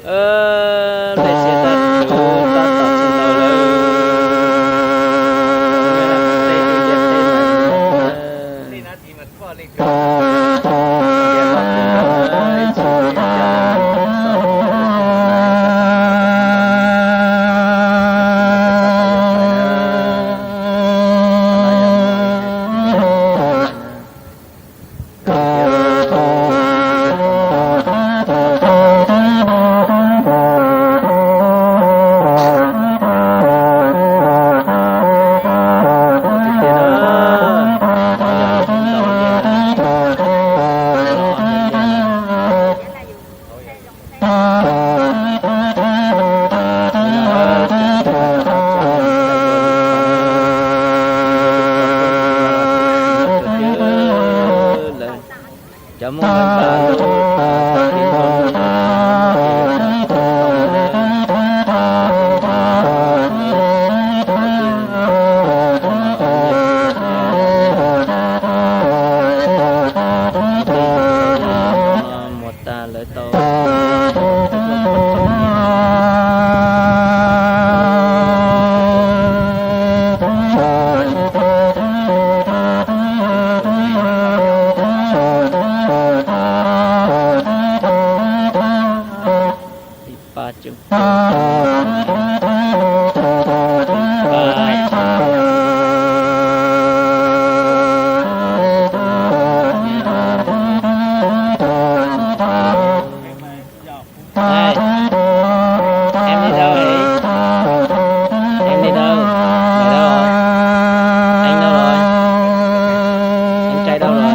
Lej siab tab tom tsis tau lawm. Cov Hmoob Nplog lawv muag tag lawv tau ib pab tseem Em đi đâu ấy? Em đi đâu? Ở đâu rồi? Anh đâu rồi? Anh trai đâu rồi?